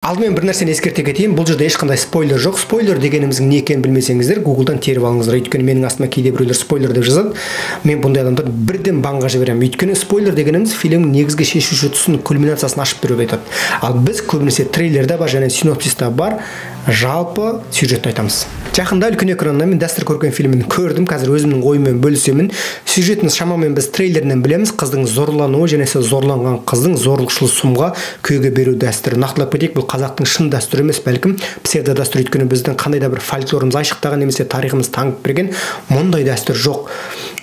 Алдымен бір нәрсені ескерте кетейін, бұл жерде ешқандай спойлер жоқ. Спойлер дегеніміздің не екенін білмесеңіздер, Гуглдан теріп алыңыздар. Өйткені менің астыма кейде біреулер спойлер деп жазады. Мен бұндай адамдарды бірден банға жіберемін. Өйткені спойлер дегеніміз фильмнің негізгі шешуші тұсын, кульминациясын ашып беруді айтады. Ал біз көбінесе трейлерде бар және синопсиста бар жалпы сюжетті айтамыз. Жақында үлкен экраннан мен Дәстүр көрген фильмін көрдім. Қазір өзімнің ойыммен бөлісемін. Сюжетін шамамен біз трейлерінен білеміз. Қыздың зорлануы және зорланған қыздың зорлықшыл сұмға күйеуге беру дәстүрі. Нақтылап кетейік, бұл қазақтың шын дәстүрі емес, бәлкім псевдо дәстүр. Өйткені біздің қандай да бір фольклорымыз айшықтаған немесе тарихымыз таңып берген мұндай дәстүр жоқ.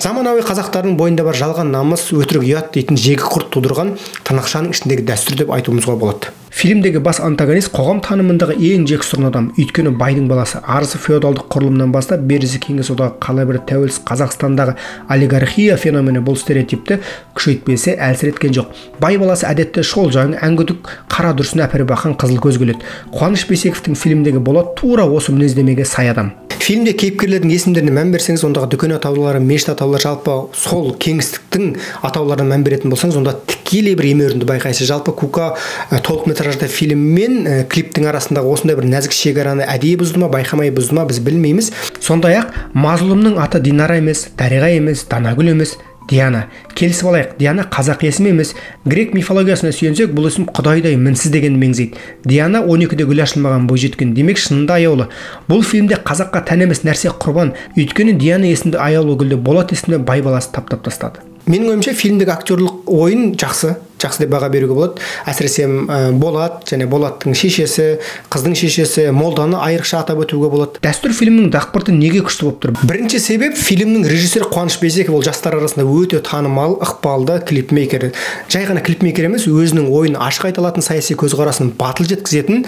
Заманауи қазақтардың бойында бар жалған намыс, өтірік ұят дейтін жегі құрт тудырған тырнақшаның ішіндегі дәстүр деп айтуымызға болады. Фильмдегі бас антагонист қоғам танымындағы ең жексұрын адам. Өйткені байдың баласы, арысы феодалдық құрылымнан бастап берісі Кеңес одағы, қала бір тәуелсіз Қазақстандағы олигархия феномені бұл стереотипті күшейтпесе әлсіреткен жоқ. Бай баласы әдетте шолжаң, әңгүдік, қара дүрсін әпірі бақан қызыл көз келеді. Қуаныш Бейсековтің фильмдегі Болат тура осы мінездемеге сай адам. Фильмде кейіпкерлердің есімдеріне мән берсеңіз, ондағы дүкен атаулары, мешіт атаулары, жалпы сол кеңістіктің атауларына мән беретін болсаңыз, онда тікелей бір емеурінді байқайсыз. Жалпы Кука толық метражды фильм мен клиптің арасындағы осындай бір нәзік шекараны әдейі бұзды ма, байқамай бұзды ма, біз білмейміз. Сондай-ақ мазлұмның аты Динара емес, Дариға емес, Данагүл емес, Диана. Келісіп алайық, Диана қазақ есімі емес. Грек мифологиясына сүйенсек, бұл есім құдайдай мінсіз дегенді меңзейді. Диана 12-де гүл ашылмаған бойжеткен, демек шынында аяулы. Бұл фильмде қазаққа тән емес нәрсе құрбан. Өйткені Диана есімді аяулы гүлді Болат есімді бай баласы таптап тастады. Менің ойымша, фильмдегі актерлық ойын жақсы, жақсы деп баға беруге болады. Әсіресе Болат және Болаттың шешесі, қыздың шешесі, молданы айрықша атап өтуге болады. Дәстүр фильмнің дақпырты неге күшті болып тұр? Бірінші себеп, фильмнің режиссері Қуаныш Бейсеков, ол жастар арасында өте танымал, ықпалды клипмейкер. Жай ғана клипмейкер емес, өзінің ойын ашық айта алатын, саяси көзқарасын батыл жеткізетін,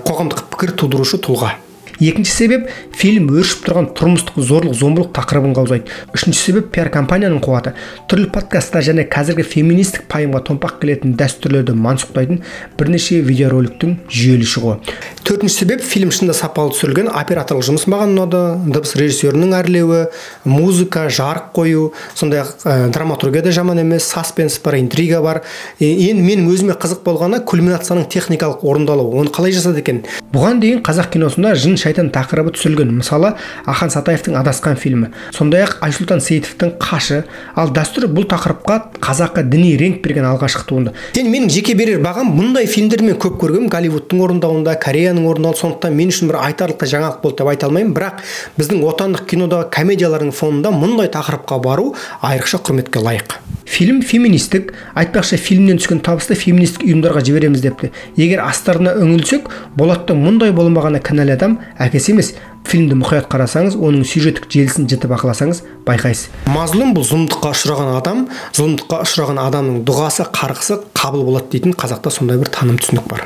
қоғамдық пікір тудырушы тұлға. Екінші себеп, фильм өршіп тұрған тұрмыстық зорлық, зомбылық тақырыбын қаузайды. Үшінші себеп, пиар-компанияның қуаты. Түрлі подкасттар және қазіргі феминистік пайымға томпақ келетін дәстүрлерді мансұқтайтын бірнеше видеороликтің жүйелі шығуы. Төртінші себеп, фильм шынында сапалы түсірілген, операторлық жұмыс маған ұнады, дыбыс режиссерінің әрлеуі, музыка, жарық қою, сондай-ақ драматургия да жаман емес, саспенс бар, интрига бар. Енді менің өзіме қызық болғаны кульминацияның техникалық орындалуы. Оны қалай жасады екен? Бұған дейін қазақ киносында жын шайтан тақырыбы түсірілген. Мысалы, Ахан Сатаевтың Адасқан фильмі, сондай-ақ Айсұлтан Сейітовтің Қашы. Ал Дәстүр бұл тақырыпқа қазаққа діни реңк берген алғашқы туынды. Енді менің жеке берер бағам, мұндай фильмдерді мен көп көргенмін, Голливудтың орындауында, Кореяның орындауында, сондықтан мен үшін бір айтарлықтай жаңалық болды деп айта алмаймын. Бірақ біздің отандық кинодағы комедиялардың фонында мұндай тақырыпқа бару айрықша құрметке лайық. Фильм феминистік, айтпақшы фильмнен түскен табысты феминистік ұйымдарға жібереміз депті. Егер астарына үңілсек, Болаттың мұндай болмағаны кінәлі адам әкесі емес. Фильмді мұқият қарасаңыз, оның сюжеттік желісін жіті бақыласаңыз, байқайсыз. Мазлұм бұл зұлымдыққа ұшыраған адам, зұлымдыққа ұшыраған адамның дұғасы, қарғысы қабыл болады дейтін қазақта сондай бір таным түсінік бар.